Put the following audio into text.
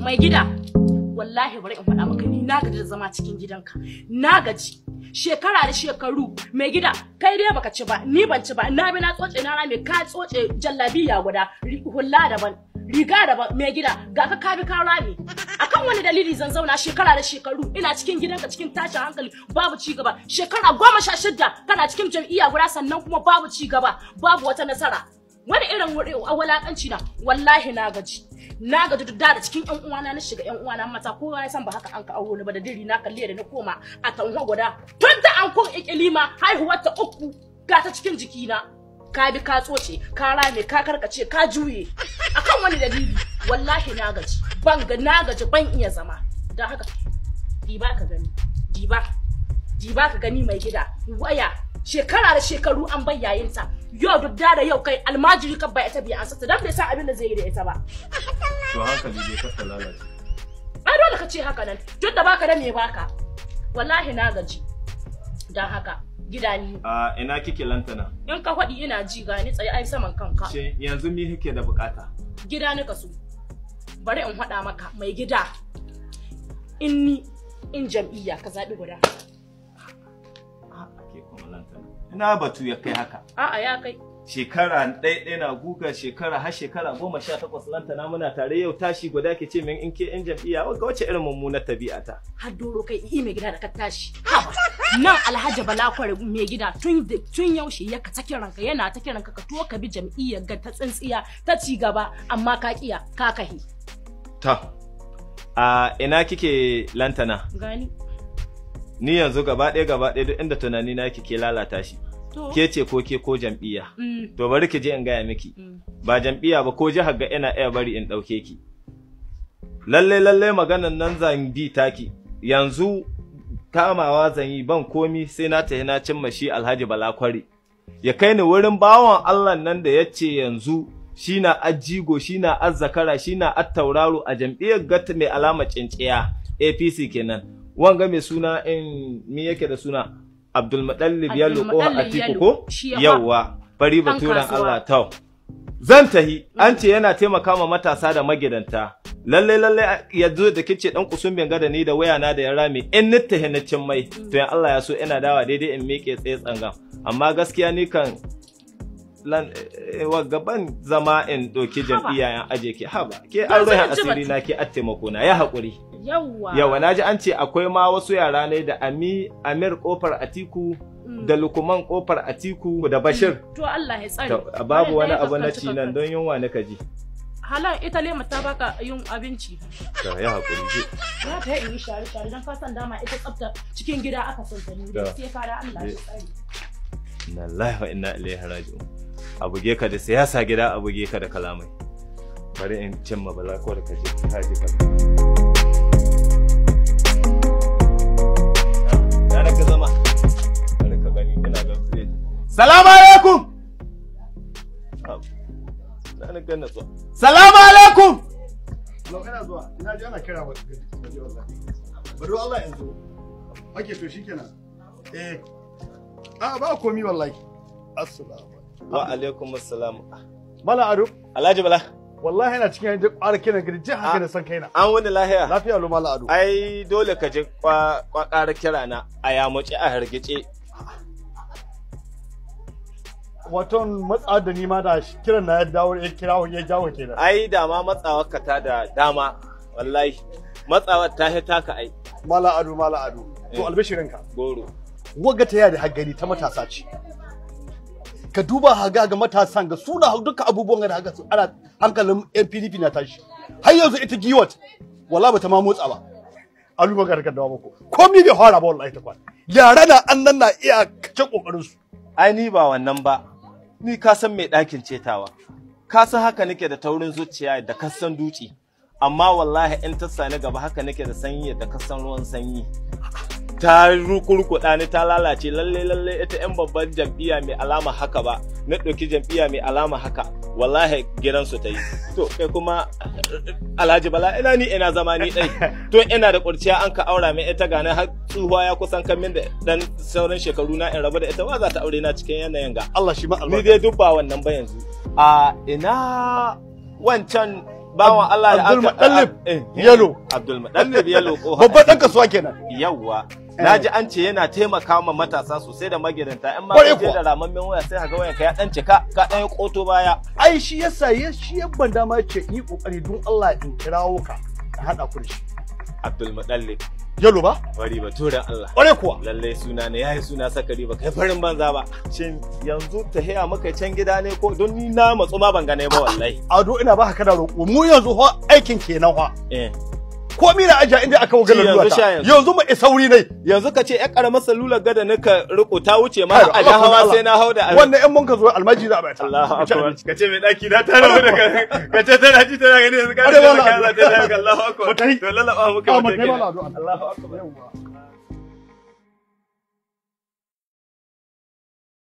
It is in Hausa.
Mai gida, wallahi bari in faɗa maka, ni na gaji da zama cikin gidanka. Na gaji. Shekara da shekaru, mai gida, kai dai baka ci ba, ni ban ci ba, na bi na tsoce na rame, ka tsoce jallabiya guda, hulla daban, riga daban, mai gida, ga ka ka bi ka rame. Akan wani dalili zan zauna shekara da shekaru ina cikin gidanka cikin tashin hankali, babu ci gaba. Shekara 16 kana cikin jam'iyya guda, sannan kuma babu ci gaba, babu wata nasara. Wani irin wulakanci na, wallahi na gaji. Na gaji duk da cikin ƴan uwana na shiga ƴan uwana mata, kowa ya san ba haka an ka auro ni ba, da diri na kalle da na koma a tanwa guda. Tun da an kun ikilima haihuwar ta 3 ga ta cikin jikina. Ka bi ka tsoce, ka rame, ka karkace, ka juye. Akan wani dalili, wallahi na gaji. Ban ga na gaji, ban iya zama. Dan haka diba ka gani, diba. Diba ka gani mai gida, waya shekara da shekaru an bai yayinta. Yau duk da yau kai almajiri ka bai ita biya an sata, dan bai san abin da zai yi da ita ba. To hankali dai ka lalace. Ai dole ka ce haka nan, duk da baka da me baka. Wallahi na gaji. Dan haka gida ni. A ina kike lantana? In ka faɗi ina ji, ga ni tsaye ai saman kanka. Ce yanzu me kike da bukata? Gida ni kaso. Bari in faɗa maka mai gida. In ni in jam'iyya ka zabi guda. Ke kuma lantana. Ina batu ya kai haka. A'a ya kai. Shekara ɗaya na guga shekara har shekara 18 lantana muna tare, yau tashi guda ke ce min in ke yan jam'iyya, ga wace irin mummunar tabi'a ta. Har doro kai i mai gida da ka tashi. Haba. Nan Alhaji Bala Kware mai gida tun yaushe ya ka ta kiranka, yana ta kiranka ka to ka bi jam'iyyar ga ta tsintsiya ta ci gaba, amma ka kiya ka kahi. Ta. A ina kike lantana? Gani. Ni yanzu gaba ɗaya duk inda tunani na kike lalata shi. Ke ce ko ke ko jam'iyya. To bari ki je in gaya miki. Ba jam'iyya ba ko jihar ga ina iya bari in ɗauke ki. Lalle lalle maganan nan zan bi taki. Yanzu kamawa zan yi ban komi sai na tafi na cimma shi Alhaji Bala Kware. Ya kai ni wurin bawan Allah nan da ya ce yanzu shi na ajigo, shi na azzakara, shi na attauraro a jam'iyyar gata mai alama cinciya APC kenan. Wanga mai suna in mi yake da suna Abdulmutallib Yalo ko Atiku ko yawa fari baturan Allah tau. Zan tahi an ce yana taimaka ma matasa da magidanta. Lalle lalle yanzu da kice dan kusun benga da ni da waya na da ya rame in ni tahi na cin mai, to in Allah ya so ina dawa daidai in miƙe tsaye tsanga. Amma gaskiya ni kan lan gaban zama in doki jam'iyya yan aje ke haba ke an rohin asiri na ke at taimako na ya haƙuri. Yawwa. Yawa naji an ce akwai ma wasu yara ne da Amir kofar Atiku da Lukman kofar Atiku da Bashir. To Allah ya tsare. Babu wani abu na ci nan don yunwa nika ji. Halan ita lema ta baka yin abinci. To ya haƙuri ji. Na ta yi share share dan ka san dama ita tsafta cikin gida aka son ta ne sai fara Allah ya tsare. Inna lillahi wa inna ilaihi raji'un. A buge ka da siyasa gida, a buge ka da kalamai. Bari in cimma Bala Kware ka je ka je ka. Ka zama. Bari ka gani ina ga Salamu alaikum. Na ga natsuwa. Salamu alaikum. Lau ina zuwa, ina ji ana kira waje wallahi. Bari Allah yanzu. Ake to shikenan. Eh. A ba komi wallahi. Assalamu. Wa alaikum assalam. Mala Ado. Alhaji Bala. Wallahi ina cikin yanzu ƙwara kiran gidi jin haka da san kaina. An wani lahiya. Lafiya lo Mala Ado. Ai dole ka ji ƙwara kira na a yamuce a hargice. Waton matsa da ni ma da kiran na ya dawo ya kira ya jawo kenan. Ai da ma matsawar ka ta da dama wallahi. Matsawar ta hi taka ai. Mala Ado, Mala Ado. To albishirinka. Goro. Wagga ta yada haggari ta matasa ce. Ka duba haga ga matasan ga suna duka abubuwan da haka ana hankalin NPDP na tashi. Har yanzu ita giwat wallahi bata ma motsa ba. Alu ga ka dawo muku. Komai bai fara ba wallahi ta kwan. Yara na annan na iya kace kokarin su. Ai ni ba wannan ba. Ni ka san mai ɗakin cetawa. Ka san haka nake da taurin zuciya da kasan duci. Amma wallahi in ta sani gaba haka nake da sanyi da kasan ruwan sanyi. Ta rukurkuɗa ni ta lalace lalle lalle ita yan babban jam'iyya mai alama haka ba na ɗauki jam'iyya mai alama haka wallahi gidansu ta yi. To kai kuma Alhaji Bala ina ni ina zama ni ɗai to ina da ƙurciya an ka aura min ita gane har tsuhuwa ya kusan kan min da dan sauran shekaru na in rabu da ita wa za ta aure na cikin yanayin ga Allah shi ma ni dai duk ba wannan ba yanzu. A ina wancan bawan Allah da Abdul Muttalib Yalo. Abdul Muttalib Yalo ko Babban dan kasuwa kenan. Yawwa. Naji an ce yana taimaka ma matasa sosai da magidanta in ma Kwarai ka je kuwa. da ramammen waya sai ka ga wayanka ya dan cika ka dan yi koto baya. Ai shi yasa ya shi ya ban dama ce yi kokari don Allah in kirawo ka ka hada ku da shi. Abdul Muttalib Yalo ba? bari baturen Allah. Kwarai kuwa. Lallai suna ne yayi suna sakari ba kai farin banza ba. Shin yanzu tahiya muka can gida ne ko don ni na matsu ma ban gane ba wallahi. Ado ina ba ka da roƙo mu yanzu fa aikin kenan fa. Eh. Komi na ajiya inda aka waga Ci yanzu, lalura sha ta. yanzu. Yanzu mu isa wuri ne. Yanzu ka ce ƴar ƙaramar salular gada nika riko ta wuce ma Kai, a da Allah, hawa Allah. sai na hau da Wannan in mun ka zo almaji za a bata. Allahu Mu ci akbar. abinci. Ka ce mai daki na ta rabu da kai. Ka ce tana ji tana gani yanzu ka Are ce wala ka za ta Ado. Allahu akbar. Mu tahi. To lallaba muka Ah, mu mu tahi tahi. wala Ado. Allahu akbar. Yawwa.